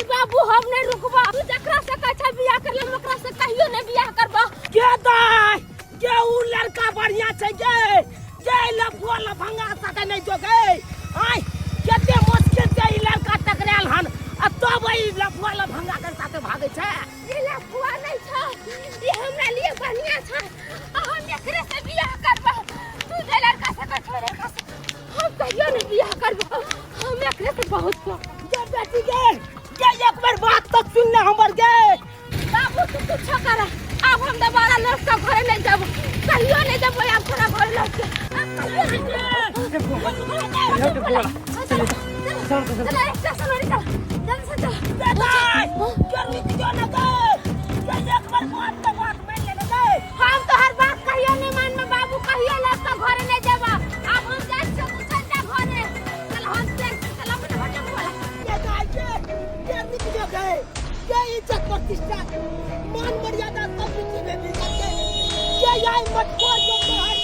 नहीं बाबू, हम नहीं रुकबा। तू जकरा से कहै छै बियाह कर ले, ओकरा से कहियो नहीं बियाह करबा। के दाय के उ लड़का बढ़िया छै गे, के लफुआ लफंगा साथे नहीं जो गे। आय कते मुश्किल से ई लड़का टकरायल हन आ तब ई लफुआ लफंगा के साथे भागै छै। ई लफुआ नहीं छै, ई हमरा लिए बढ़िया छै आ हम एकरे से बियाह करबा। तू जे लड़का से कहै छै लड़का से हम कहियो नहीं बियाह करबा, हम एकरे से बहुत प्यार। गे बेटी गे, गे एक बेर बात तो सुन ले हमर गे। बाबू तू कुछ कर, अब हम दोबारा लौट के घरे नहीं जाबो, कहियो नहीं जाबो अब तोरा घरे लौट के। अब कहियो नहीं जाबो। चलो चलो स्टेशन वाली चल, जल्दी से चल। बेटा के रुक जो ना गे, गे एक बार बात तो बात मान ले ना गे। हम तो हर बात कहियो नहीं मानबो बाबू, कहियो लौट के घरे नहीं जाबो। अब हम जाइ छियो, तू चल जा घरे। चल हम चल चल अपने होटल वाला। गे दाय गे, गे रुक जो गे, गे इज्जत प्रतिष्ठा मान मर्यादा सब मिट्टी में मिल जाते। गे आई मटकोर जो तोहर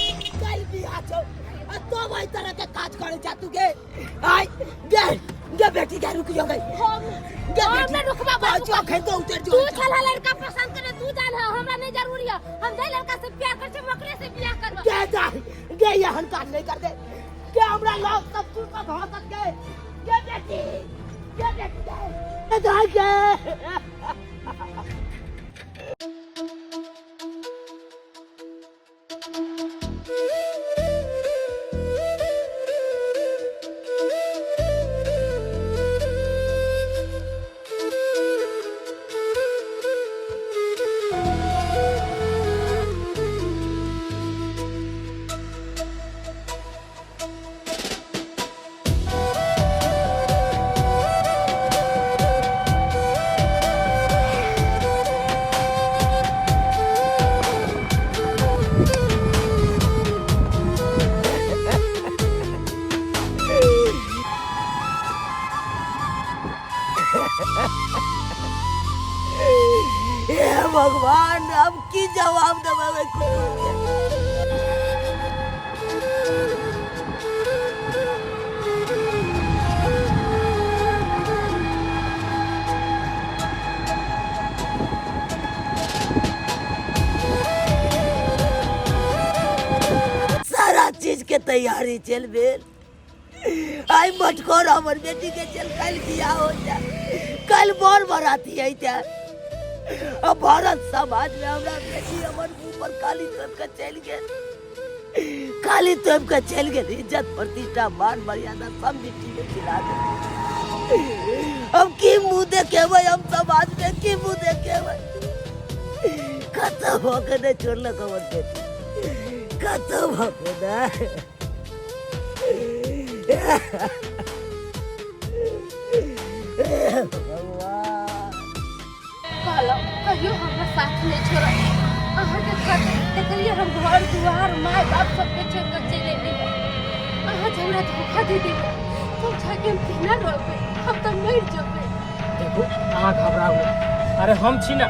कल बियाह छौ आ तब एहि तरह के काज करे जा तू गे। आय गे, गे बेटी गे रुक जो गे। हम गे हम बेटी नहीं रुकबा बाबू। जो अखन तो उतर जो। तू छला लड़का पसंद करे तू जान है, हमरा नहीं जरूरी है। हम जे लड़का से प्यार कर छे ओकरे से बियाह करबा। गे दाय गे एहन काज नहीं कर दे गे, हमरा लग सब तू सब हंसत गे। गे बेटी, गे बेटी गे दाय गे। हे भगवान, अब की जवाब देबै कुकुर के? सारा चीज के तैयारी चल भेल। आई मटकोर हमर बेटी के चल कल बियाह हो जाए, कल बर बराती अइते। अब भारत समाज में हमरा बेटी हमर मुंह पर काली तोप के चलि गेल, काली तोप के चलि गेल। इज्जत प्रतिष्ठा मान मर्यादा सब मिट्टी में मिला दे। हम की मुंह देखेबै हम समाज में, की मुंह देखेबै? खत्म हो के नहीं छोड़लक हमर बेटी, खत्म हो के नहीं। भगवान कहलहुँ कहियो हमरा साथ नहि छोड़ब। अहाँके खातिर देखलियै हम घर दुआर माय बाप सबके छोड़ि कऽ चलि एलियै। अहाँ जे हमरा धोखा दे देबै तऽ जाके हम केना रहबै? हम तऽ मरि जेबै। देखू अहाँ घबराउ नहि, अरे हम छी ने,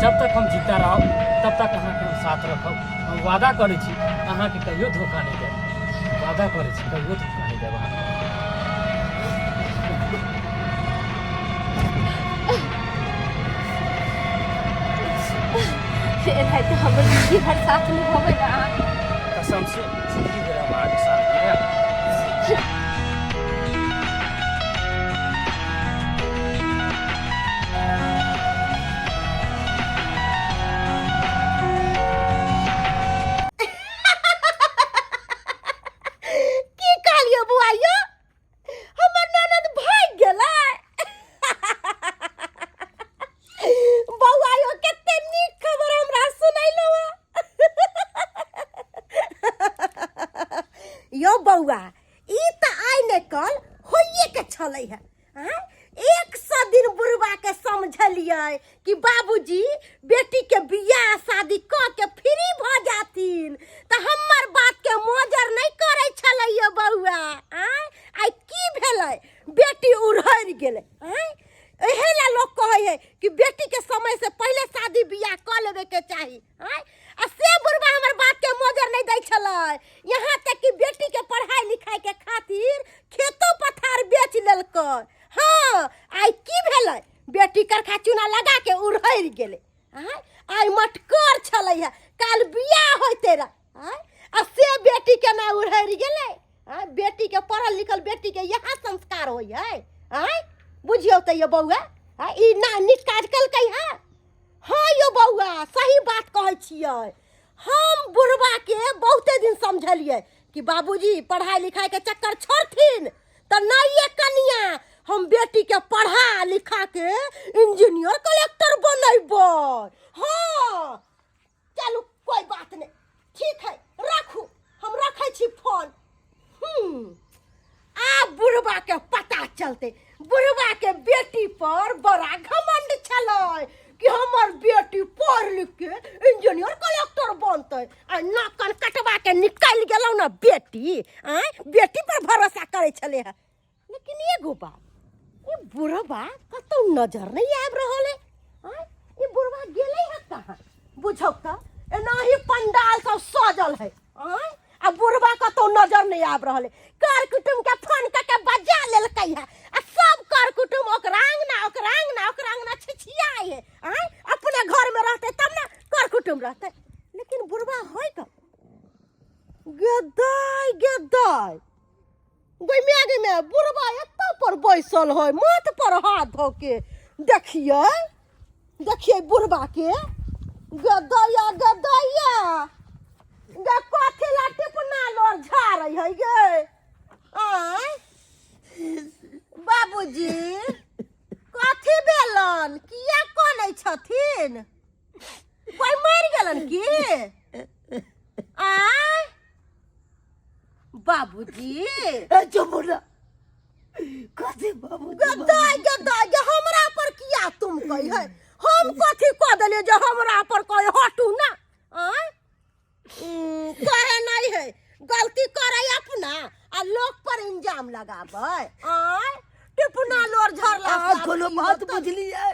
जब तक हम जिंदा रहब तब तक अहाँके हम साथ रखब। हम वादा करै छी अहाँके कहियो धोखा नहि देब, वादा करै छी कहियो धोखा नहि देब अहाँके। एनाहिते हमर जिंदगी भर साथ निभाबै ने अहाँ। कसम से जिंदगी भर हम अहाँके साथ निभायब। की कहलियो बुआ यो? हमर ननद भागि गेलै। बौआ यो कते नीक खबर हमरा सुनैलो। यो बौआ, ई तऽ आइ ने कल होइए के छलै है। आँय? 100 दिन बुढ़वा के समझलियै कि बाबूजी बेटी के बियाह शादी कऽ के फ्री भऽ जाथिन, तऽ हमर बात के मोजर नहि करै छलै यौ बौआ। आँय, आइ की भेलै? बेटी उड़हरि गेलै। आँय, एहे ला लोक कहै है कि बेटी के समय से पहिले शादी बियाह कऽ लेबे के चाही। आँय, आ से बुढ़वा हमर बात के मोजर नहि दै छलै, यहाँ तक कि बेटी के पढ़ाई लिखाई के खातिर खेतो पथार बेच लेलकै। हाँ, आइ की भेलै? बेटी करखा चूना लगा के उड़हरि गेलै। आँय, आइ मटकोर छलै है, काल्हि बियाह होइते रह। आँय, आ से बेटी केना उड़हरि गेलै? आँय, बेटी के पढ़ल लिखल बेटी के इएह संस्कार होइ है? आँय, बुझियौ तऽ यौ बौआ, आँय, ई ना नीक काज केलकै हँ? हाँ यौ बौआ, सही बात कहै छियै। हम बुढ़बाके बहुते दिन समझलियै कि बाबूजी पढ़ाई लिखाई के चक्कर छोड़थिन तऽ नहीं ये कनिया, हम बेटी के पढ़ा लिखा के इंजीनियर कलेक्टर बनेबै। हाँ चलू, कोई बात नहीं, ठीक है, राखू, हम रखै छी फोन। आब बुढ़बा के पता चलते। बुढ़बा के बेटी पर बड़ा घमंड छलै कि हमर बेटी पढ़ लिख के इंजीनियर कलेक्टर बनतै। आ नाकन कटवा के निकलि गेलौ ने बेटी। आँय, बेटी पर भरोसा करै छलै हँ। लेकिन एगो बात, ई बुढ़बा कतौ नजर नहीं आबि रहल है। आँय, ई बुढ़बा गेलै है कहाँ? बुझौ तऽ एनाही पंडाल सब सजल है। आँय, आ बुढ़बा कतौ नजर नहीं आबि रहल है। कर कुटुम के फोन कऽ के बजा लेलकै है आ सब कर कुटुम ओकरा अंगना, ओकरा अंगना, ओकरा अंगना छिछियाइ है। आँय, अपने घर में रहतै तब ने कर कुटुम रहतै। लेकिन बुढ़बा है कब गेदाय गेदाय गै माय, गै माय, बुढ़बा एतऽ पर बैसल है माथ पर हाथ धऽ के। देखियै, देखियै बुढ़बा के। गदैया गदैया गे, कथी ला टिपना लोर झाड़ै है गे? आँय बाबूजी, कथी भेलन? किया कनै छथिन? कोइ मरि गेलन की? आँय बाबूजी। ए चुप हो ना, कथी बाबूजी? गदाय गदाय गे, हमरा पर किया तुम कही है? हम कथी कह देलियै जे हमरा पर कहे? हटू ना। आँय, कहे नहीं है, गलती करे अपना आ लोक पर इंजाम लगाबै। आँय, टिपना लोर झरला अहाँ से आब कोनो की बात होतै? बुझलियै?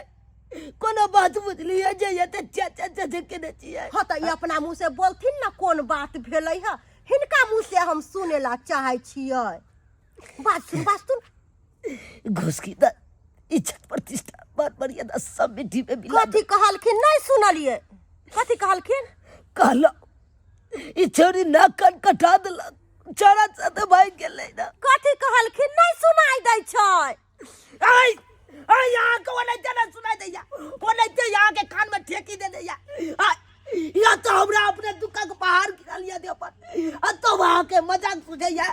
कोनो बात बुझलियै जे एते चाचा चाचा केने छियै? हाँ तऽ ई अपना मुँह से बोलथिन ना, कोन बात भेलै है? हिनका मुँह से हम सुने ला चाहै छियै। बात सुन, बात सुन। घुस की तऽ इज्जत प्रतिष्ठा मान मर्यादा सब मिट्टी में मिला। कथी कहलखिन? नहीं सुनलियै, कथी कहलखिन? कहलक ई छौरी नाक कान कटा देलक, चोरा साथे भागि गेलै ना। कथी कहलखिन? नहीं सुनाई दै छै। आइ आइ यहाँ के ओनाहिते ने सुनाई दैया, ओनाहिते यहाँ के कान में ठेकी दे दैया। आइ या तो हमरा अपने दुखक पहाड़ गिरल या देह पर, आ तो वहाँ के मजाक सुझैया,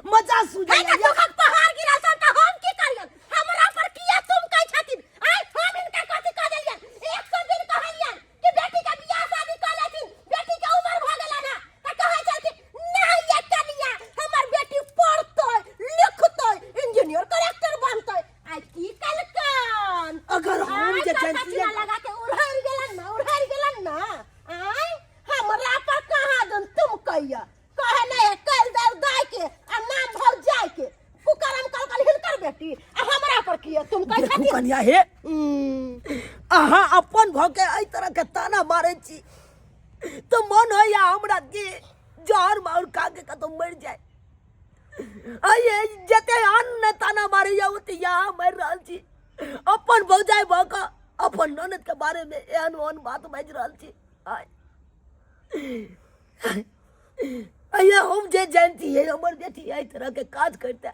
मजाक हे सुझैया। तऽ दुखक पहाड़ गिरल छन तऽ हम की करियन? हमरा पर किया तुम कहै छथिन? आइ हम हिनका कथी कह देलियन? 100 दिन कहलियन कि बेटी के बियाह शादी कऽ लेथिन, बेटी के उम्र भऽ गेलन हँ, तऽ कहै छलखिन नहीं ये कनिया, हमर बेटी पढ़तै लिखतै इंजीनियर कलेक्टर बनतै। आइ की कलकन? अगर हम आइ जे तऽ जानतियै- कचरा लगा के उड़हरि गेलन ना, उड़हरि गेलन ना। आइ हमरा पर कहाँ दन तुम कहिया कहे नहीं है, कल दर दाय के आ नाम भौ जाय के कुकरम कलकन हिनकर बेटी आ हमरा पर किया तुम कहि देखू छथिन? कनिया हे, अहाँ अपन भऽ के एहि तरह के ताना मारै छी तऽ मन होइया हमरा कि जहर माउर खा के कतौ मरि जाय। आइए जते अन्न ताना मारैया ओते यहाँ मरि रहल छी। अपन भौजाइ भऽ कऽ अपन ननद के बारे में एहन ओहन बात बाजि रहल छी। आइ अइया हम जे जानती है हमर बेटी एहि तरह के काज करता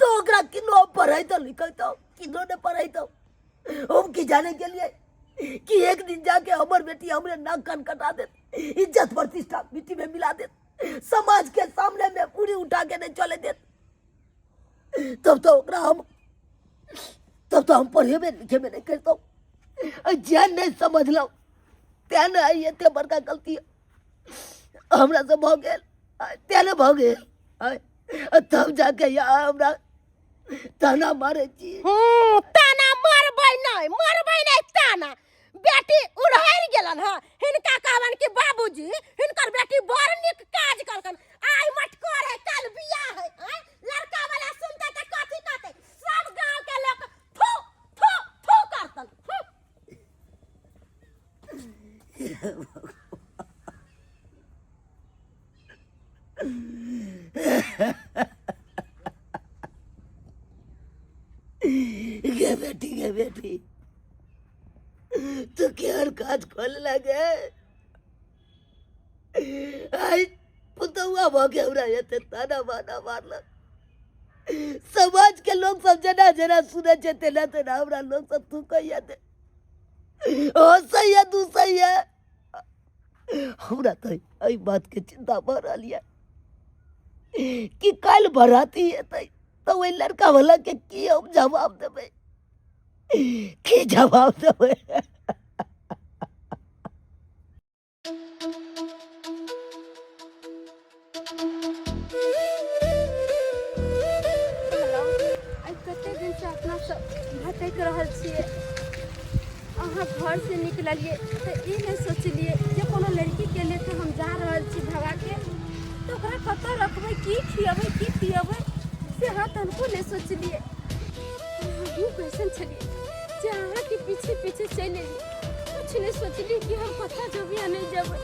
तो ओकरा किनो पढ़ैतो लिखैतो किनो नहीं पढ़ैतो। हम की जाने के लिए कि एक दिन जाके हमर बेटी हमरे नाक कान कटा देत, इज्जत प्रतिष्ठा मिट्टी में मिला देत, समाज के सामने में पूरी उठा के नहीं चले देत। तब तो ओकरा हम तब तो हम पढ़ेबे लिखेबे नहीं करतो। जे नहीं समझलहुँ तें ने आइ एते बड़का गलती हमरा से भऽ गेल, तें ने भऽ गेल। तब जाके यहाँ हमरा ताना मारै छी। ताना मारबै नहि, मारबै नहि ताना। बेटी उड़हरि गेलन हँ, हिनका कहबनि कि बाबूजी हिनकर बेटी बड़ नीक काज कलकन, आइ मटकोर है काल्हि बियाह है। आँय, लड़का वाला सुनतै तऽ कथी कहतै? सब गाँव के लोक थू थू थू करतन। गे बेटी, गे बेटी, तू केहन काज खोल लगे। आइ पुतौआ भऽ के हमरा एते ताना बाना मारलक। समाज के लोग सब जेना जेना सुनै छै तेना तेना हमरा लोग सब थूकैया। ओ सही है, तू सही है। हमरा तऽ एहि बात के चिंता भऽ रहल यऽ कि काल्हि बराती एतै तऽ ओहि लड़का वाला के की हम जवाब देबै, की जवाब देबै। आइ कते दिनसँ अपना सब भटकि रहल छियै। अहाँ घरसँ निकललियै तऽ ई नहि सोचलियै जे कोनो लड़कीके लेके हम जा रहल छी भगाके, तऽ ओकरा कतऽ रखबै, की खियबै, की पियबै, से अहाँ तनिको नहि सोचलियै। हमहूँ कैसन छलियै जे अहाँके पीछे पीछे चलि एलियै, कुछ नहि सोचलियै कि हम कतऽ जेबै आ नहि जेबै।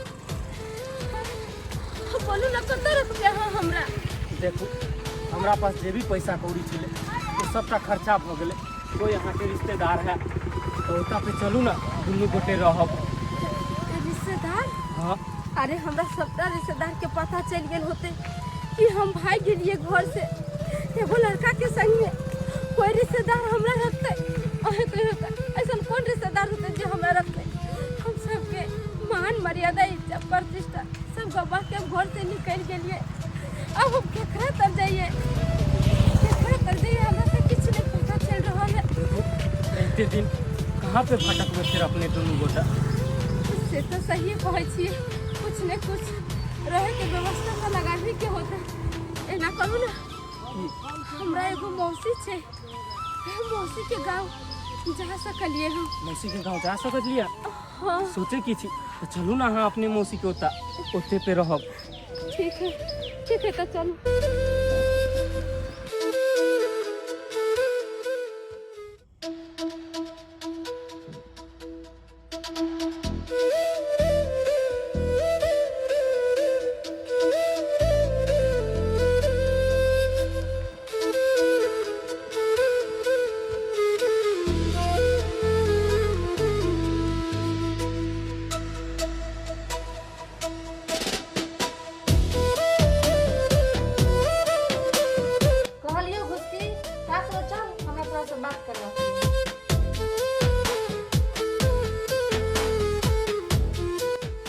बोलू ने, कतऽ रखबै अहाँ हमरा? देखू, हमरा पास जे भी पैसा कौड़ी छलै ओ सबटा खर्चा भऽ गेलै। कोई अहाँके रिश्तेदार है तऽ ओतऽ पे चलू ने, दुनू गोटे रहब। रिश्तेदार? हाँ। अरे हमरा सबटा रिश्तेदार के पता चलि गेल होते कि हम भागि गेलियै घर से एगो लड़का के संग में। कोई रिश्तेदार हमरा रखते? अहें कहियो तऽ ऐसन कोन रिश्तेदार होते जे हमरा रखते? हम सबके मान मर्यादा इज्जत प्रतिष्ठा सब गवा के हम घर से निकलि गेलियै। अब हम केकरा तर जाइए, केकरा तर जाइए, हमरा से किछु नहीं पता चल रहल है। देखो, एते दिन कहाँ पे भटकबै फिर अपने दुनू गोटा? से तो सही कहै छियै, कुछ ने कुछ रहे के व्यवस्था तो लगाबी के होते। एना करू ने, हमरा एगो मौसी छै, मौसी के गाँव जा सकलिए हम। मौसी के गाँव जा सकलिए? हाँ। सोचे की छी तो चलू ना अहाँ अपने मौसी के ओता, ओते पे रहब। ठीक है, ठीक है, तो चलू। कहलियो घुसकी सास चल, हमरा तोरा से बात करना।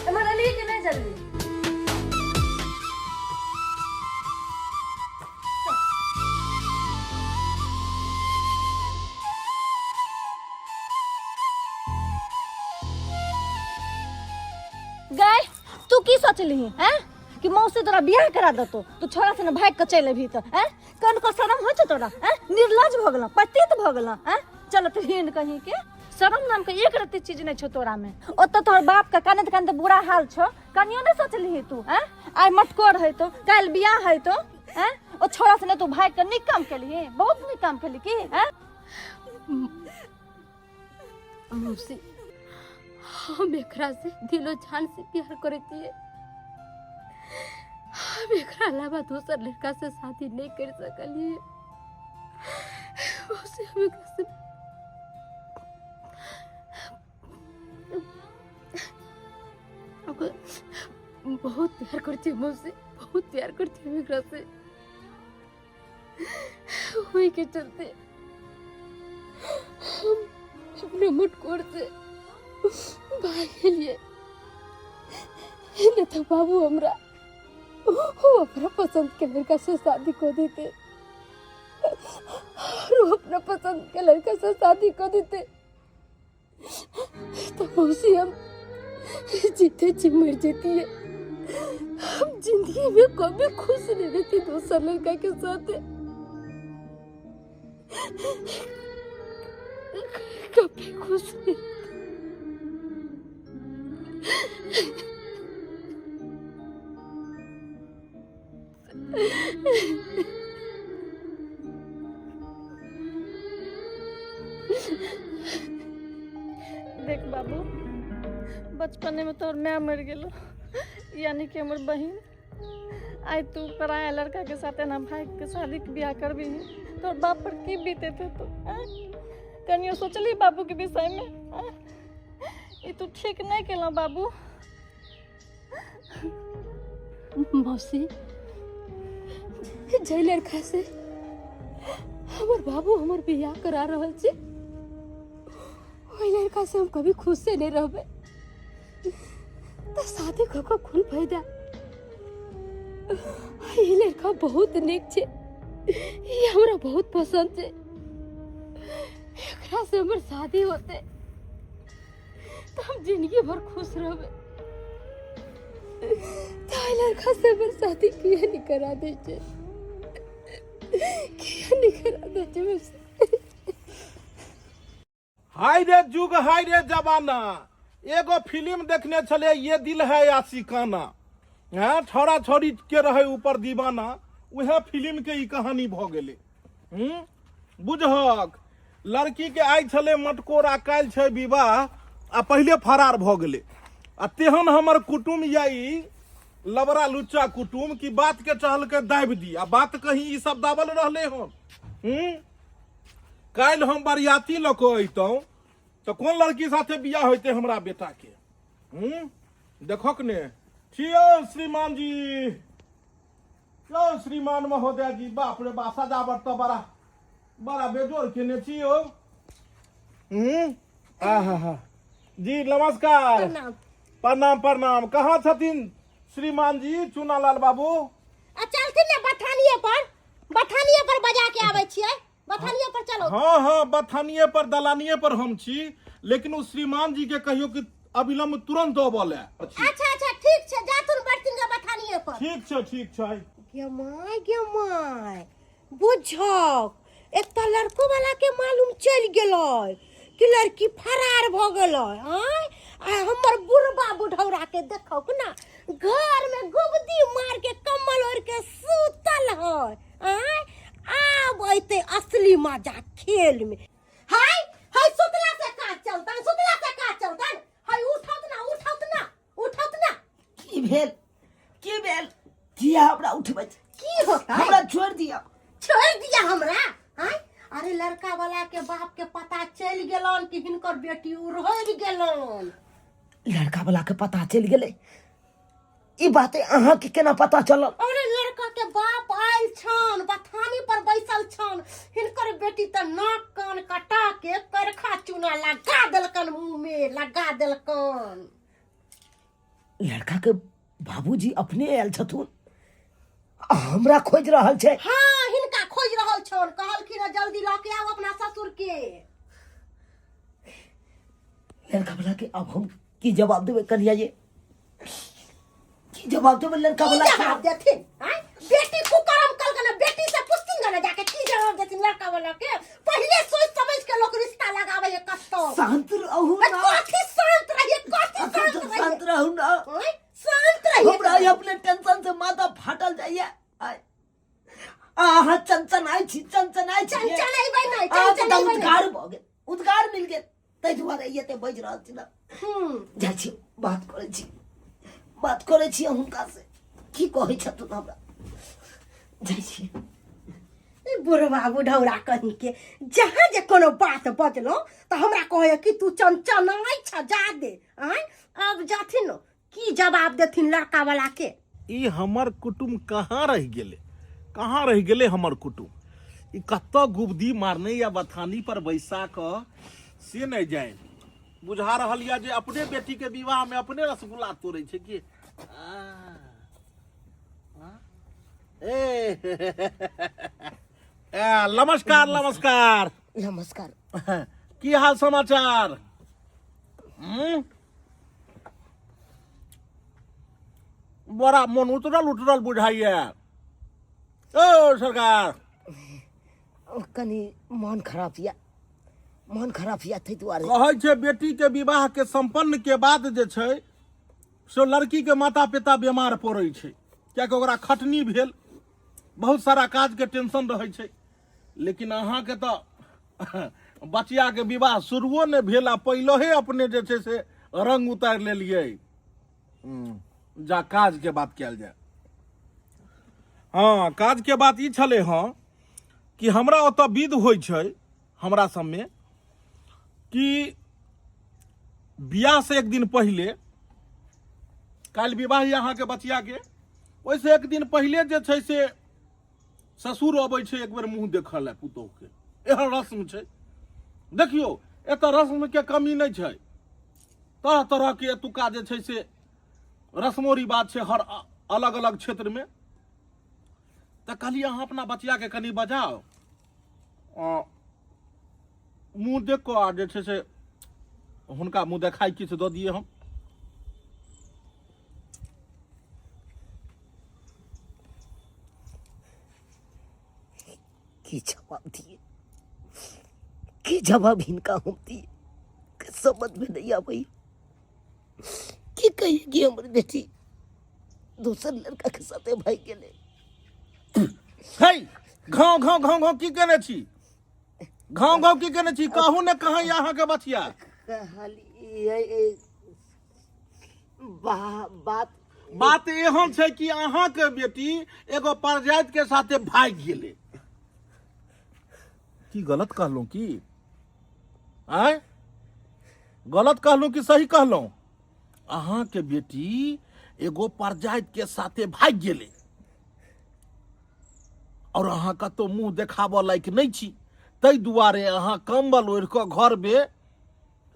एम्हर एलियै कि नहि जल्दी? गाय, तू की सोचलिही हैं कि मौसी तोरा बियाह करा देतो, तू छोरा से भाग के चलि अबही तऽ हैं? कन को शरम होइ छौ तोरा हैं? निर्लज भऽ गेलौ, पतित भऽ गेलौ हैं? चलत हीन कहीं के, शरम नाम के एक रत्ती चीज नहीं छौ तोरा में। ओतऽ तोहर बाप के कानैत कानैत बुरा हाल छौ, कनियो नहीं सोचलिही तू हैं? आइ मटकोर हेतौ, काल्हि बियाह हेतौ हैं? ओ छोरा से तू भाग के नीक काम केलही, बहुत नीक काम केलही की हैं? मौसी, हम एकरा से दिलो जान से प्यार करती है। हम एकरा अलावा दोसर लड़का से शादी नहीं कर सकलिए। मौसी, हम एकरा से बहुत प्यार करती है। मौसी, बहुत प्यार करती है एकरा से। वही के चलते हम अपने मुटकोर से भाग गेलिए, नहीं तो बाबू हमरा वो अपना पसंद के लड़का से शादी कर देते और वो अपना पसंद के लड़का से शादी कर देते तो मौसी हम जीते जी मर जाती है। हम जिंदगी में कभी खुश नहीं रहती दूसरा लड़का के साथ, कभी खुश नहीं। देख बाबू, बचपने में तोहर माय मरि गेलो, यानी कि हमर बहिन। आइ तू पराया लड़का के साथ एना भागि के शादी के बियाह करबही, तोहर बाप पर की बीते थे तो आँय? कनियो सोचली बाबूके विषयमे? ई तू ठीक नहि केलहुँ बाबू। मौसी, जाहि लड़का से हमर बाबू हमर बियाह करा रहल छै, ओहि लड़का से हम कभी खुशे नहीं रहबै, तऽ शादी कऽ कऽ कोन फायदा? ई लड़का बहुत नीक छै, ई हमरा बहुत पसंद छै। एकरा से हमर शादी होते तऽ हम जिंदगी भर खुश रहबै। तऽ लड़का से हमर शादी किया नहीं करा दै छै? किया नहीं करा दै छै मौसी? हाय रे जुग, हाय रे जमाना। एगो फिल्म देखने छलियै, ये दिल है आशिकाना। हँ, छौड़ा छौड़ी के रहै ऊपर दीवाना, उएह फिल्म के ई कहानी भऽ गेलै। हूँ, बुझहक लड़की के आइ छलै मटकोरा, काल्हि छै विवाह, आ पहिले फरार भऽ गेलै। आ तेहन हमर कुटुम या ई लबड़ा लुच्चा कुटुम कि बात के चहलके दाबि दी, आ बात कहीं ई सब दाबल रहलै हन। हूँ, काल्हि हम बरियाती लऽ कऽ अइतहुँ तऽ कोन लड़की साथे बियाह होइतै हमरा बेटाके? हूँ, देखक ने छियौ श्रीमान जी, यौ श्रीमान महोदय जी, बाप रे बा, सजावट तऽ बड़ा बड़ा बेजोड़ केने छी यौ। हूँ, आहा जी, नमस्कार। प्रणाम। प्रणाम प्रणाम। कहाँ छथिन श्रीमान जी चुनालाल बाबू? आ चलथिन ने बथानिए पर, बथानिए पर बजा के आबै छियै, बथानिए पर चलो। हाँ हाँ, बथानिए पर, दलानिए पर हम छी, लेकिन ओ श्रीमान जी के कहियो कि अविलंब तुरंत अबऽ ले। अच्छा अच्छा, ठीक छै, जाथुन बैठथिन गे बथानिए पर। ठीक छै, ठीक छै। गे my, गे my, बुझक एतऽ लड़को वाला के मालूम चलि गेलै कि लड़की फरार भऽ गेलै। आँय, आ हमर बुढ़बा बुढ़ौरा के देखौक ना, घर में गुबदी मार के कम्बल ओढ़ के सुतल है। आँय, आब अयतै असली मजा खेल में। हाय हाय, सुतला से काज चलतन? सुतला से काज चलतन? हाय, उठत ना, उठत ना, उठत ना। की भेल? की भेल? किया हमरा उठबै छी? की होता? हमरा छोड़ि दिअ। छोड़ि दिया हमरा? आँय, अरे लड़का वाला के बाप के पता चलि गेलन कि हिनकर बेटी उड़हरि गेलन। लड़का वाला के पता चलि गेलै? ई बात अहाँके केना पता चलल? अरे लड़का के बाप आयल छन, बथानी पर बैसल छन। हिनकर बेटी तऽ नाक कान कटा के करखा चूना लगा देलकन, मुंह में लगा देलकन। लड़का के बाबूजी अपने आयल छथुन आ हमरा खोजि रहल छै? हाँ, हिनका खोजि रहल छन, कहलखिन हँ जल्दी लऽ के आउ अपना ससुर के। लड़का वाला के अब हम की जवाब देबै कन्या ये? की जवाब देबै लड़का की वाला के? जवाब देथिन? आँय, बेटी कुकरम कलकन, बेटी से पूछथिन ना जाके की जवाब देथिन लड़का वाला के? पहिले सोच समझ के लोग रिश्ता लगावे है कत्तो। शांत रहू ना। कथी शांत रहिए? कथी अखन शांत तो रहिए? शांत रहू ना। आँय, शांत रहिए। हमरा ई अपने टेंशन से माथा फाटल जाइए। आय, अहाँ चनचनाइ छी, चनचनाइ छी। चनचनेबै नहि, अहाँके तऽ चनचनेबै नहि। उद्गार भऽ गेल, उद्गार मिल गेल, ताहि दुआरे एते बाजि रहल छी ने। जाइ छी, बात करै छी, बात करै छी हुनका से, की कहै छथुन हमरा। जाइ छी। ई बुढ़वा बुढ़ौरा कहीं के, जहाँ जे कोनो बात बजलहुँ तऽ हमरा कहैए कि तू चनचनाइ छ जादे। आँय, आब जाथिन, की जवाब देथिन लड़का वाला के? ई हमर कुटुम कहाँ रहि गेलै? कहाँ रहि गेलै हमर कुटुम? ई कतऽ गुबदी मारने या बथानी पर बैसा कऽ से नहि जानि। बुझा रहल यऽ जे अपने बेटी के विवाह में अपने रसगुल्ला तोड़ै छै कि? ए, ए, नमस्कार नमस्कार। नमस्कार। की हाल समाचार? हम्म? बड़ा मन उतरल उतरल बुझाइए ओ सरकार। ओ, कनि मन खराब यऽ, मन खराब यऽ ताहि दुआरे। कहै छै बेटी के विवाह के संपन्न के बाद जे छै से लड़की के माता पिता बीमार पड़ै छै, कियाकि ओकरा खटनी भेल, बहुत सारा काज के टेंशन रहै छै। लेकिन अहाँके तऽ बचिया के विवाह शुरुओ नहि भेल आ पहिलहे अपने जे छै से रंग उतारि लेलियै। जा काज के बात कयल जाय। हाँ, काज के बात ई छलै हँ कि हमरा ओतऽ विध होइ छै हमरा सबमे कि बियाह से एक दिन पहिले, काल्हि विवाह यऽ अहाँके बचियाके, ओहिसँ एक दिन पहिले जे छै से ससुर अबै छै एक बेर मुँह देखऽ लए पुतोहुके। एहन रस्म छै। देखियौ, एतऽ रस्मके कमी नहि छै, तरह तरहके एतुका जे छै से रस्मो रिवाज छै हर अलग अलग क्षेत्रमे। तऽ कहलियै अहाँ अपना बचियाके कनि बजाउ, मुँह देख कऽ आ जे छै से हुनका मुँह देखाइ किछु दऽ दियै हम। की जवाब दिए, की जवाब हिनका हम दिए, के समझ में नहीं आबै। की कहिए कि हमर बेटी दोसर लड़का के साथे भागि गेलै। हे घाव घाव घाव घाव की केने छी? घाव घाव की केने छी? कहू ने कहाँ यऽ अहाँके बचिया? कहलियै बात बात एहन छै कि अहाँके बेटी एगो परजाति के साथे भागि गेलै। की गलत कहलहुँ की? आँय, गलत कहलहुँ कि सही कहलहुँ? अहाँके बेटी एगो परजाति के साथे भागि गेलै और अहाँ कतौ मुँह देखाबऽ लायक नहि छी, ताहि दुआरे अहाँ कम्बल ओढ़ि कऽ घरमे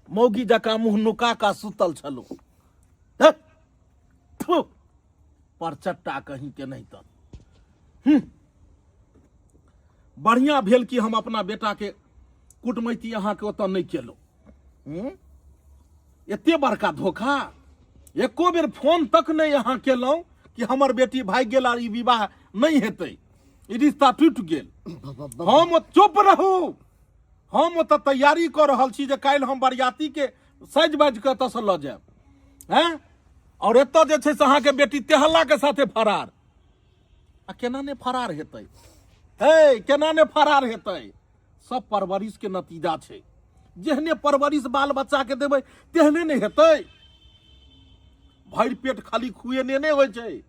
मौगी जकाँ मुँह नुका कऽ सुतल छलहुँ। परचट्टा कहीं के नहीं। तऽ बढ़िया भेल कि हम अपना बेटा के कुटमैती अहाँके ओतऽ नहि केलहुँ। एते बड़का धोखा, एको बेर फोन तक नहि अहाँ केलहुँ कि हमर बेटी भागि गेल आ ई विवाह नहि हेतै, ई रिश्ता टूटि गेल। हम चुप रहू, हम ओतऽ तैयारी कऽ रहल छी जे काल्हि हम बरियातीके सजि बाजि कऽ एतऽसँ लऽ जायब। हैं, और एतऽ जे छै से अहाँके बेटी तेहल्लाके साथे फरार। आ केना ने फरार हेतै? हे, केना ने फरार हेतै? सब परवरिश के नतीजा छै। जेहने परवरिश बाल बच्चा के देबै तेहने ने हेतै। भरि पेट खाली खुएने नहि होइ छै,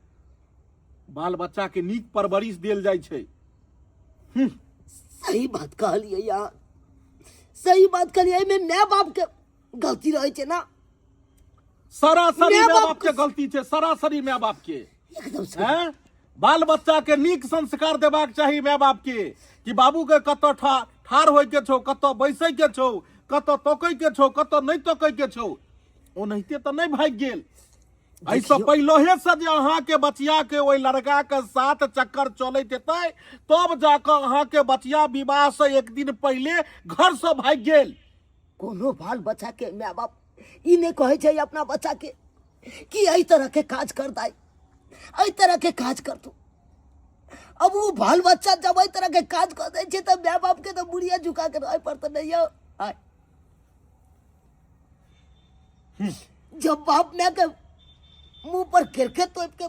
बाल बच्चा के नीक परवरिश देल जाइ छै। सही बात कहलियै यार, सही बात कहलियै। एहिमे माय बाप के गलती रहै छै ना? सरासरी माय बाप के गलती छै, सरासरी माय बाप के। एकदम सही। हैं? बाल बच्चा के नीक संस्कार देबाक चाही माय बाप के कि बाबू के कतऽ ठाढ़ होय के छौ, कतऽ बैसै के छौ, कतऽ तकै के छौ, कतऽ नहि तकै के छौ। ओनाहिते तऽ नहि भागि गेल। एहिसँ पहिलहे से जे अहाँके बचिया के ओहि लड़का के साथ चक्कर चलैत हेतै तब जाकऽ अहाँके बचिया विवाह से एक दिन पहिले घर से भागि गेल। कोनो बाल बच्चा के माय बाप ई नहि कहै छै अपना बच्चा के कि एहि तरह के काज कर दाई, एहि तरह के काज कर तू। अब वो बाल बच्चा जब एहि तरह के काज कर दै छै तऽ माय बाप के तऽ बुढ़िया झुका के रहे पड़तै। नहीं यौ, आय। जब बाप माय के मुंह पर खिरखे तोप के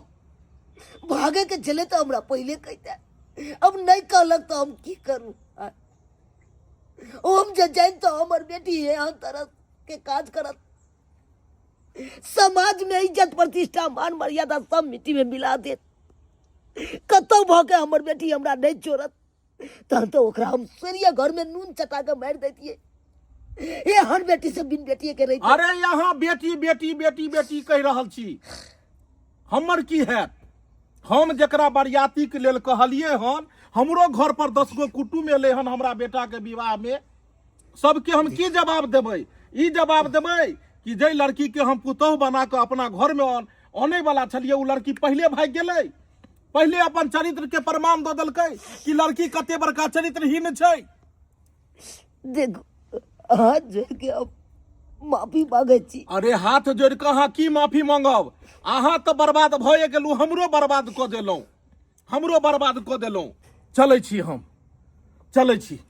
भागे के चले तो हमरा पहले कहते, अब नहीं कहलक तो हम की करूं? आय। हम जे जान तो हमर बेटी है हम तरह के काज करत, समाज में इज्जत प्रतिष्ठा मान मर्यादा सब मिट्टी में मिला देत। कतौ भऽ के हमर बेटी हमरा नहीं छोड़त, तहन तो ओकरा हम सूर्य घर में नून चटा के मारि दैतियै। एहन बेटी से बिन बेटिए के रहितै। अरे यहाँ बेटी बेटी बेटी बेटी कहि रहल छी, हमर की हैत? हम जकरा बरियाती के लेल कहलिए हन, हमरो घर पर 10 गो कुटुम एलै हन हमरा बेटा के विवाह में, सबके हम की जवाब देबै? ई जवाब देबै कि जै लड़की के हम पुतोहु बना कऽ अपना घर में अनै वाला छलियै ओ लड़की पहिले भागि गेलै, पहिले अपन चरित्र के प्रमाण दऽ देलकै कि लड़की कते बड़का चरित्रहीन छै। देखो, हाथ जोड़ के अब माफी मांगे छी। अरे हाथ जोड़ के अहाँ की माफी मांगब? अहाँ तऽ बर्बाद भए गेलहुँ, हमरो बर्बाद कऽ देलहुँ, हमरो बर्बाद कऽ देलहुँ। चलै छी हम, चलै छी।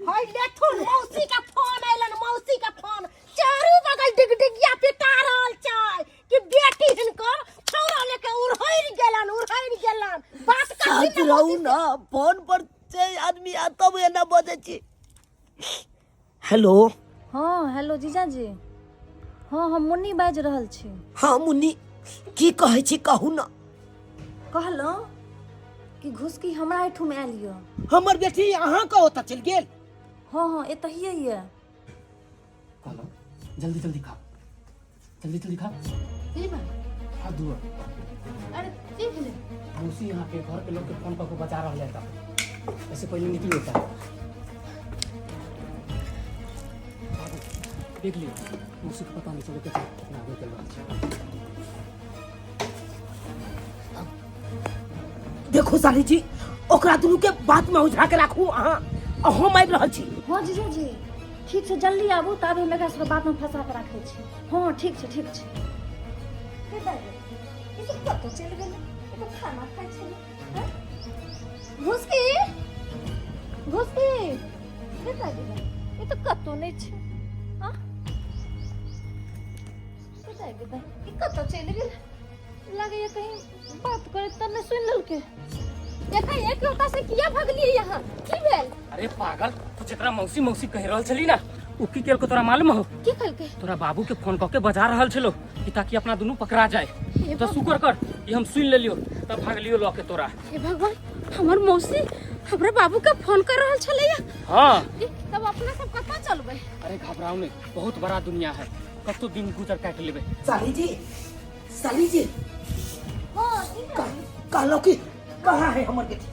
हाय लेथुन, मौसी के फोन अयलन, मौसी के फोन। चारू बगल डिगडिगिया पिटा रहल छै कि बेटी हिनकर छौड़ा लेके उड़हरि गेलन, उड़हरि गेलन। बात करथिन शांत ने रहू मौसी। ना, फोन पर छै आदमी आ तब एना बजै छी। हेलो। हाँ हेलो जीजाजी। हाँ हम मुन्नी बाजि रहल छी। हाँ मुन्नी, की कहै छी कहू ना। कहलहुँ कि घुसकी हमरा एहिठुम आयल यऽ। हमर बेटी अहाँके ओतऽ चलि गेल? हँ हँ, एतहिए यऽ। कहलहुँ जल्दी जल्दी खा, जल्दी जल्दी खा। की बात? हाथ धुआ। अरे की भेलै? मौसी यहाँ के घर के लोग के फोन कऽ के बचा रहल है, तब ऐसे पहले निकली होता। बाबू देख लियो, मौसी के पता नहीं चले के ना निकल रहल छै। देखो साली जी, ओकरा दुनू के बात में उझरा के राखू अहाँ, आ हम आबि रहल छी। हँ जीजाजी, ठीक छै, जल्दी आबू, ताबे हम एकरा सबके बातमे फंसा के राखै छी। हँ ठीक छै, ठीक छै। हे दाइ, ई सब कतऽ चलि गेलै? ई तऽ खाना खाइ छलै। आँय? घुसकी, घुसकी, हे दाइ, ई तऽ कतौ नहि छै। आँ? हे दाइ, दाइ, ई कतऽ चलि गेलै? लागैया कहीं बात करैत तऽ नहि सुनि लेलकै। एका एक ओतऽ से किया भगलियै यहाँ? की भेल? अरे पागल, तू जकरा मौसी मौसी कहि रहल छली ना, उ की केलको तोरा मालूम हो? की कहलकै? तोरा बाबू के फोन कऽ के बजा रहल छलो कि ताकि अपना दुनू पकड़ा जाए। हे तो शुक्र कर ई हम सुन लेलियो तब भागलियो लऽ के तोरा। हे भगवान, हमर मौसी हमरा बाबू के फोन कर रहल छलैया? हाँ। ई, तब अपना सब कतऽ चलबै? अरे घबराओ नहीं, बहुत बड़ा दुनिया है, कतो दिन गुजर काटि लेबै। साली जी, साली जी। हँ जीजाजी। कहलहुँ कि कहाँ है हमर बेटी,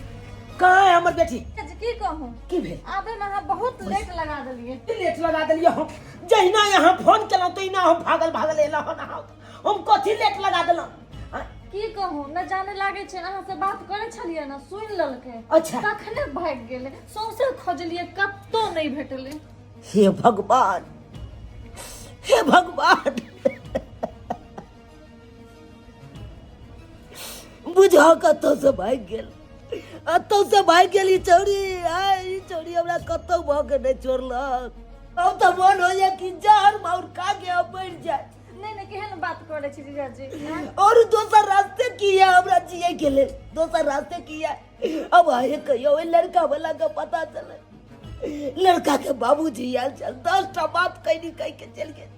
कहाँ है हमर बेटी? जीजाजी, की कहूँ? की भेल? आबे में अहाँ बहुत लेट लगा देलियै। लेट लगा देलियै हम? जहिना यहाँ फोन केलहुँ तहिना हम भागल भागल एलहुँ हन। अहाँ हम कथी लेट लगा देलहुँ? आँय? की कहूँ, न जाने लागे छै अहाँ से बात करे छलियै ने, सुनि लेलकै। अच्छा। तखने भागि गेलै, सौंसे खोजलियै कतौ नहि भेटलै। हे भगवान, हे भगवान, बुझा कतौ से भागि गेल, कतौ से भागि गेल ई चौरी। आय ई चौरी हमरा कतौ भऽ के नहि छोड़लक। अब तऽ मन होइया कि जहर माउर खा के हम मरि जाय। नहि नहि, केहन बात करै छी जीजाजी? और दोसर रास्ते की है हमरा जिए के लेल? दोसर रास्ते की है? अब आए कहियो ओहि लड़का वाला के पता चले, लड़का के बाबूजी आयल छल, 10टा बात कहि कहि के चलि गेल।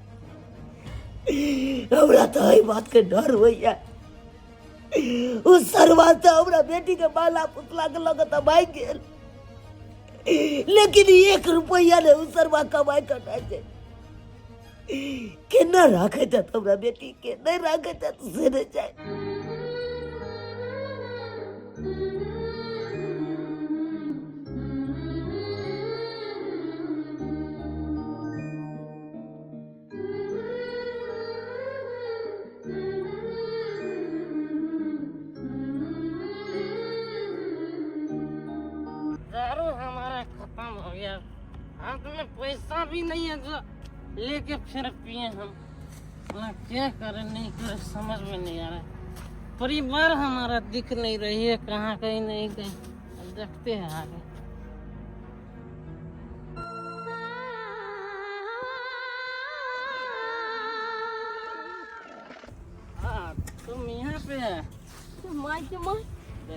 हमरा तऽ एहि बात के डर होइया, ओ सरवा से हमरा बेटी के बाला पुतला के लऽ के तऽ भागि गेल, लेकिन 1 रुपैआ ने ओ सरवा कमाइ के नहि छै। केना राखैत हैत हमरा बेटी के? नहि राखैत हैत से नहि जाय। दारू हमारा खत्म हो गया, हाथ में पैसा भी नहीं है जो लेके फिर पिए हम। ना क्या करें नहीं करें समझ में नहीं आ रहा है। परिवार हमारा दिख नहीं रही है कहाँ, कहीं नहीं कहीं। अब देखते हैं आगे। हाँ तुम यहाँ पे है? माय के माय,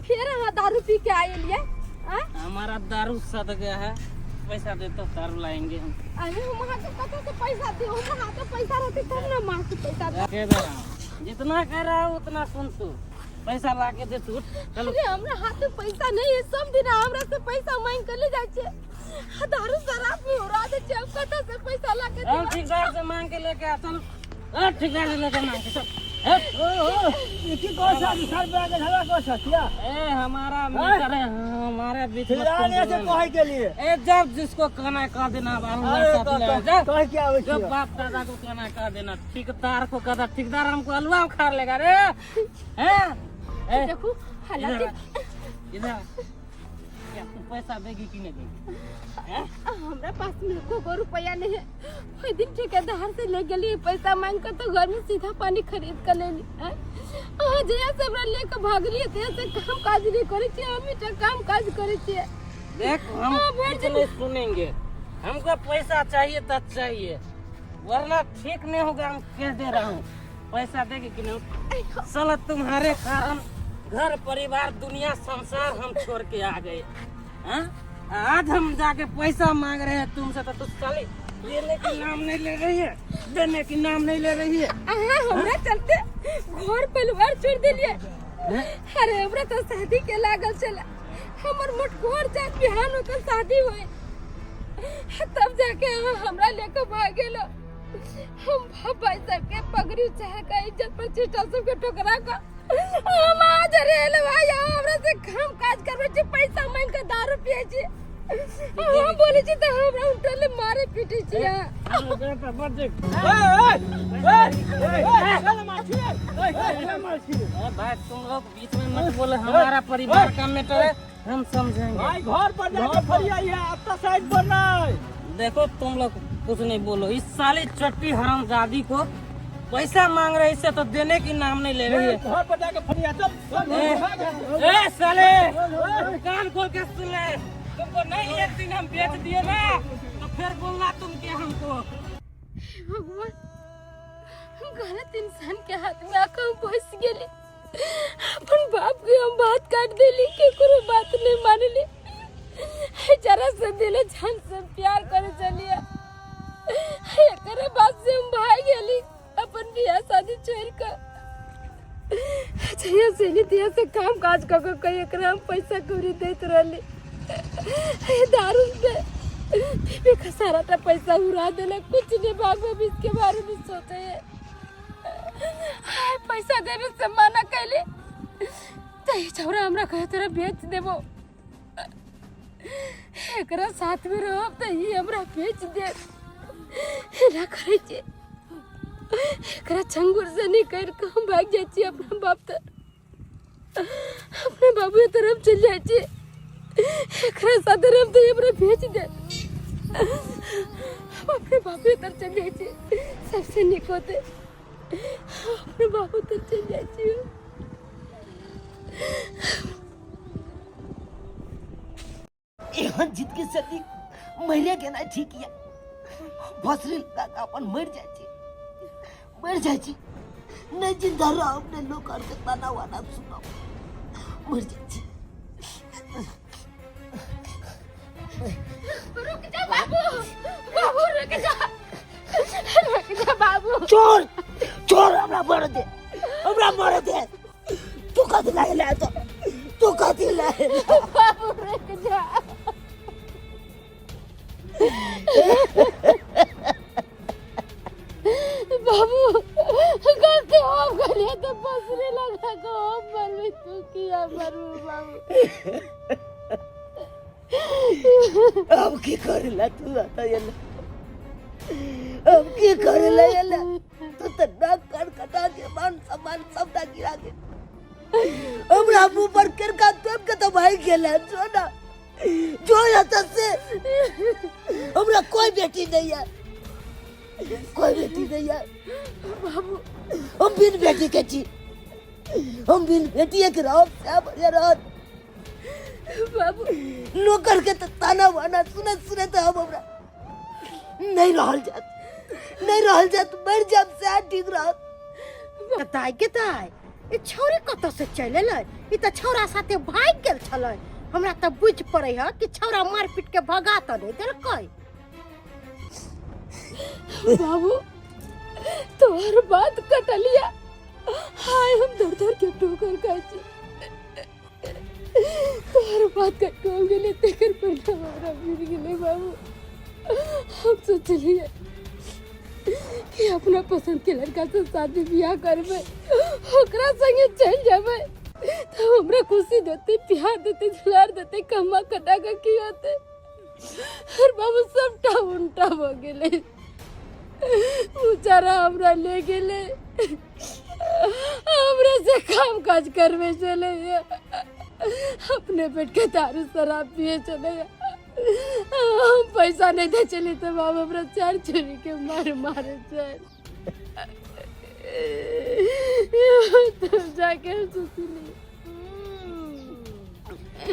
फिर अहाँ दारू पी के आयल ये? आँय? हमारा दारू सद गया है, पैसा दे तो दारू लाएंगे हम। अरे हम अहाँ के कतऽ से पैसा दियौ? हमरा हाथ में पैसा रहतै तब ने माँ के पैसा देब। दे दे रहा हूँ, जितना कह रहा है उतना सुन, तू पैसा ला के दे तू। चलो। अरे हमरा हाथ में पैसा नहीं है, सब दिन हमरा से पैसा मांग के ले जाइ छै, आ दारू शराब में उड़ा दै छै। अब कतऽ से पैसा ला के चल देब? ठेकेदार से मांग के लेके आ, चल। ए, ठेकेदार से लेके मांग के चल। ए, ओ ओ की कहै छ? सर बड़ा के झगड़ा कहै छ किया? ए हमारा मित्र है, हमारे बीच में ठेकेदार ने से कहै के लिए। ए जब जिसको कहना है कह देना, अब अरे अल्लाह साथी लगा जा। कह के आबै जो छियै। बाप दादा को कहना है कह देना, ठेकेदार को कहता, ठेकेदार हमको अलुआ उखाड़ लेगा रे। हैं? ए, देखू हालांकि इधर आ, इधर आ। क्या तू पैसा देगी कि नहीं देगी? हैं? हमरा पास में एको गो रुपया नहीं है। ओहि दिन ठेकेदार से ले गेली पैसा मांग कर तो घर में सीधा पानी खरीद कर ले ली। आँय? अहाँ जहिया से हमरा ले के भागलियै तहिया से काम काज नहीं करै छियै, हम एकटा काम काज करै छियै। देख हम हाँ, बैठ कुछ नहीं सुनेंगे, हमको पैसा चाहिए तो चाहिए, वरना ठीक नहीं होगा, हम कह दे रहा हूँ। पैसा देगी कि नहीं? साला तुम्हारे कारण घर परिवार दुनिया संसार हम छोड़ के आ गए। हाँ? आज हम जाके पैसा मांग रहे हैं तुमसे तो तू साली देने के नाम नहीं ले रही है, देने के नाम नहीं ले रही है। अहाँ हमरा चलते घर परिवार छोड़ देलियै। अरे हमरा तो शादी के लागल छला, हमर मोटकोर जात बिहान होकर शादी होए, तब जाके अहाँ हमरा लेके भाग गेलो। हम बाप भाई सबके पगड़ी चाह के इज्जत प्रतिष्ठा सबके ठुकरा के हम आज रेल भाई हमरा से काम काज करबै छी, पैसा मांगि के दारू पिए छी। हम बोले छी तऽ हमरा उठल मारे पीटे छी। भाई तुम लोग बीच में मत बोलो, हमारा परिवार का मैटर है, हम समझेंगे। भाई घर पर जाके फरियाई है, अब तो साइड पर नहीं। देखो तुम लोग कुछ नहीं बोलो, इस साले चट्टी हरामजादी को पैसा मांग रहे, इससे तो देने की नाम नहीं ले रही है। घर पर जाके फरिया चल। ए साले कान खोल के सुन ले, तुमको नहीं एक दिन हम बेच दिए ना तो फिर बोलना तुम के हमको। भगवान, गलत इंसान के हाथ में आकर हम फंस गेली। अपन बाप के हम बात काट देली, केकरो बात नहीं मानली। जरा से दिले जान से प्यार करे चलिए, एकरे बात से हम भाग गेली अपन बियाह शादी छोड़ कर। जहिया से एली तहिया से काम काज कऽ कऽ कऽ एकरा हम पैसा कौड़ी दैत रहली। दारू पे पी के सारा टा पैसा उड़ा देलक, कुछ नहीं भाग भविष्य के बारे में सोचे है। पैसा देवे से मना कैली तो ई छौरा हमरा कहे तोरा बेच देबो, एकरा साथ में रहब तो ई हमरा बेच दे। एना करै छी, एकरा छंगुर से निकलि कऽ हम भागि जाइ छी अपना बाप तर, अपने बाबू तरफ चलि जाइ छी। एकरा साथ रहब तऽ ई हमरा बेच दे। हम अपने बाबू तर चलि जाइ छी, सबसे नीक होतै अपने बाबू तर चलि जाइ छी। एहन जीत के सदी मरे गेना ठीक या भसरी लगा के अपन मर जाइ छी, मर जाइ छी, नहीं जिंदा रहब, नहीं लोग के ताना वाना सुनब, मर जाइ छी। रुक जा बाबू, बाबू रुक जा, रुक जा बाबू। छोड़ छोड़, हमरा मर दे, हमरा मर दे। तू कथी लाए ला तो, तू कथी लाए ला? बाबू रुक जा। बाबू गलती हो गई तो बसरे लगा को हम मरबे, तू किया मरबू बाबू? अब की करेला तू आता ये, अब की करेला ये? तू तो नाक कान कटा के मान सम्मान सबटा गिरा के हमरा मुंह पर किरका देव के तो भाई गेल। जो ना जो यहाँ से, हमरा कोई बेटी नहीं है, कोई बेटी नहीं है बाबू। हम बिन बेटी के छी, हम बिन बेटी के रहब से बढ़िया रहत बाबू। लोग करके तो ताना वाना सुने सुने तो हम हमरा नहीं रहल जात, नहीं रहल जात, मर जाब से ठीक रहत। दाइ के दाइ, ई छौरी कतऽ से चलि एलै? ई तऽ छौरा साथे भागि गेल छलै। हमरा तऽ बुझि पड़ै है कि छौरा मारि पीट के भगा तऽ नहि देलकै। बाबू तोहर बात कटलिया, हाय हम धर धर के ठोकर खाइ छी। तोहर बात कट के हम गेलै, तेकर परिणाम हमरा मिल गेलै बाबू। हम सोचलियै कि अपना पसंद के लड़का से शादी बियाह करबै, ओकरा संगे चलि जेबै तऽ हमरा खुशी देतै, प्यार देतै, दुलार देतै, कमा कटा के की होतै। और बाबू सबटा उल्टा भऽ गेलै। बेचारा हमरा ले गेलै, हमरा से काम काज करबै छलै, अपने पेट के दारू शराब पिए छलै। हम पैसा नहीं दे चली तो बाबू हमरा चार छुरी के मार मारे चल। तब जाके हम सोचली।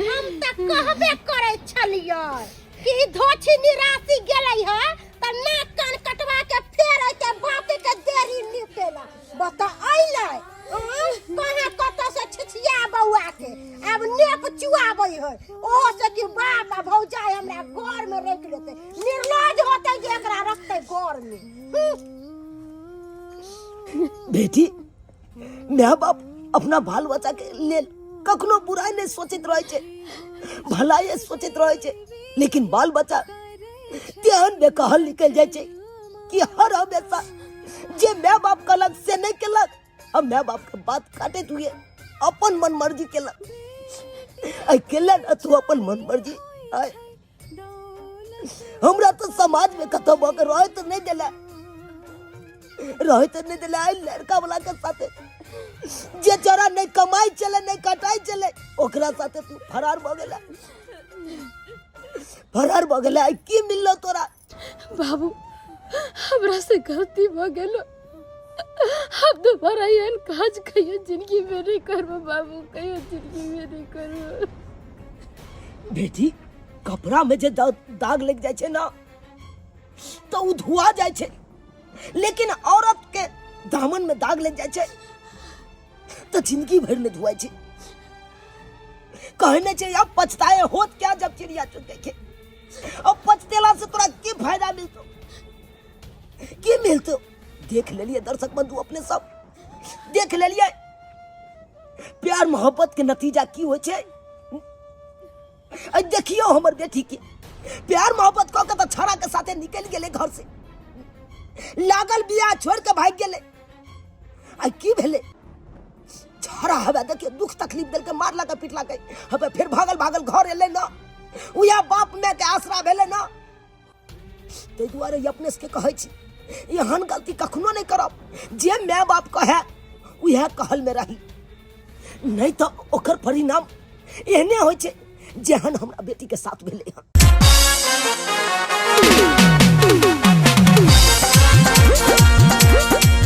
हम तऽ कहबे करै छलियै कि ई धोछी निराशी गेलै ह तऽ नाक कान कटवा के फेर अइते बापे के देरी निपेला बता अइलै। कहाँ कतऽ से छिछिया बौआ के आब नेप चुआबै है, ओहो से कि बाप आ भौजाई हमरा घर में रख लेतै। निर्लज होतै जे एकरा रखतै घर में। बेटी, my बाप अपना बाल बच्चाके लेल कखनो बुराइ नहि सोचैत रहै छै, भलाइए सोचैत रहै छै, लेकिन बाल बच्चा तेहन बेकहल निकलि जाइ छै कि हर हमेशा जे माय बाप कहलक से नहि केलक, आ माय बाप के बात काटैत हुए अपन मन मर्जी केलक। आइ केलक ने तू अपन मन मर्जी? आइ हमरा तऽ समाज में कतौ भऽ के रहै तऽ नहि देला, रहै तऽ नहि देला। आइ लड़का वाला के साथे जे चोरा नहि कमाइ छलै, नहि कटाइ छलै, ओकरा साथे तू फरार भऽ गेला, फरार भऽ गेला। आइ की मिललो तोरा? बाबू, हमरा से गलती भऽ गेलो, हम दोबारा एहन काज कहियो जिंदगी में नहीं करबो बाबू, कहियो जिंदगी में नहीं करबो। बेटी, कपड़ा में जे दाग लग जाइ छै ना तो उ धुआ जाइ छै, लेकिन औरत के दामन में दाग लग जाइ छै तो जिंदगी भर में धुआई छै। कहने छै अब पछताए होत क्या जब चिड़िया चुग गई। अब पछतेला से तोरा की फायदा मिलतो, की मिलतो? देख लेलिए दर्शक बंधु, अपने सब देख लेलिए प्यार मोहब्बत के नतीजा की होइ छै। आ देखियो हमर बेटी के प्यार मोहब्बत कऽ के तऽ छड़ा के साथे निकलि गेलै घर से, लागल बियाह छोड़ के भागि गेलै। आ की भेलै? छड़ा हवे देखियो दुख तकलीफ देलकै, मारलकै पिटलकै, हवे फेर भागल भागल घर एलै ना, उएह बाप माय के आसरा भेलै ना। ताहि दुआरे ई अपने सबके कहै छी, एहन गलती कखनो नहि करब, जे माय बाप कहै उएह कहल में रही, नहीं तो ओकर परिणाम एहने होइ छै जेहन हमरा बेटी के साथ भेलै हन।